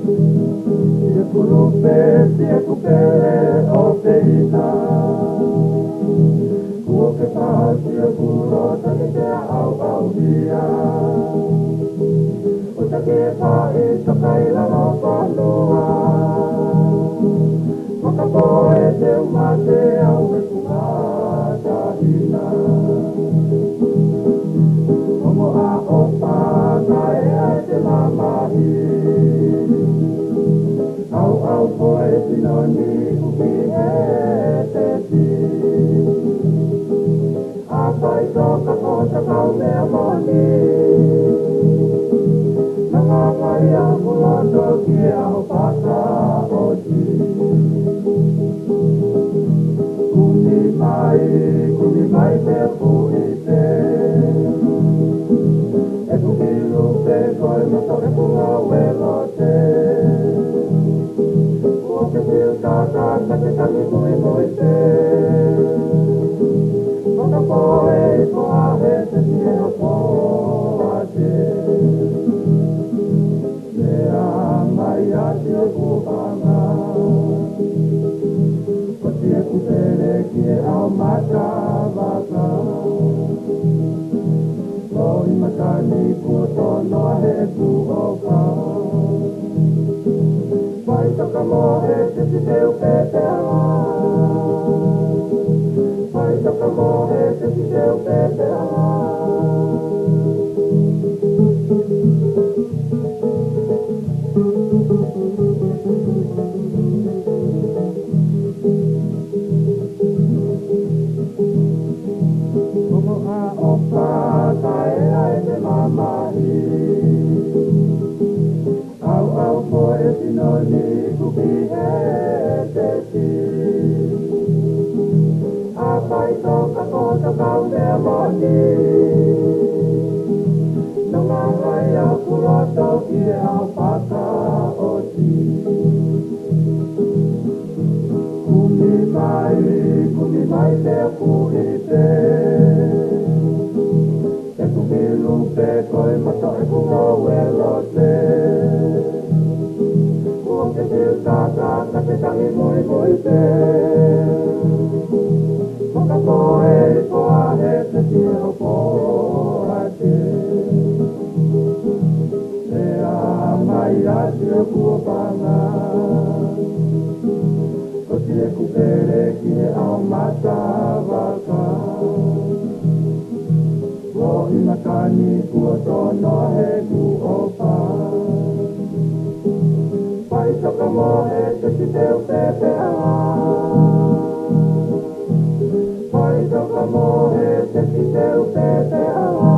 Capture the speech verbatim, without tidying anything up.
Siʻeku lupe, siʻeku pele ʻofeina. Kuo ke pasi ʻeku loto ni ke ʻauʻauhia. ʻOua te ke faʻitoka ʻi lalo fonua. Fakapoʻuli te u mate au ʻi heʻeku ngataʻanga. Ongo ʻa ʻofa kae ʻai te mamahi. ʻAuʻau ko e sino ni ʻuki he tesi. ʻA faʻitoka ko e kau meʻa moʻoni. Nonga mai ʻeku loto ki he ʻaho fakaʻosi. Kumi mai, kumi mai te u pule. ʻEku kiʻi lupe ko e moto ʻeku ngāue lotu. Kuo ke fiu tata ka te tangi muimui pē. Fakapoʻuli ko e tesi ʻo e poate. Meʻa mai ʻa siʻoku fanga. Ko siʻeku pele ki he ʻao matavaka. Loʻi mata ni kuo tono heʻeku ʻofa. Faʻitoka mo e tesi te u pepeʻa. Faʻitoka mo e tesi te u pepeʻa. Ongo ʻa ʻofa kae ʻai te mamahi. ʻAuʻau ko e sino ni ʻuki he tesi. ʻA faʻitoka ko e kau meʻa moʻoni. Nonga mai ʻeku loto ki he ʻaho fakaʻosi. Kumi mai, kumi mai te u pule. ʻEku kiʻi lupe ko e moto ʻeku ngāue lotu. Kuo ke fiu tata ka te tangi muimui pē. Fakapoʻuli ko e tesi ʻo e poate. Meʻa mai ʻa siʻoku fanga. Ko siʻeku pele ki he ʻao matavaka. Loʻi mata ni kuo tono heʻeku ʻofa. Faʻitoka mo e tesi te u pepeʻa. Faʻitoka mo e tesi te u pepeʻa.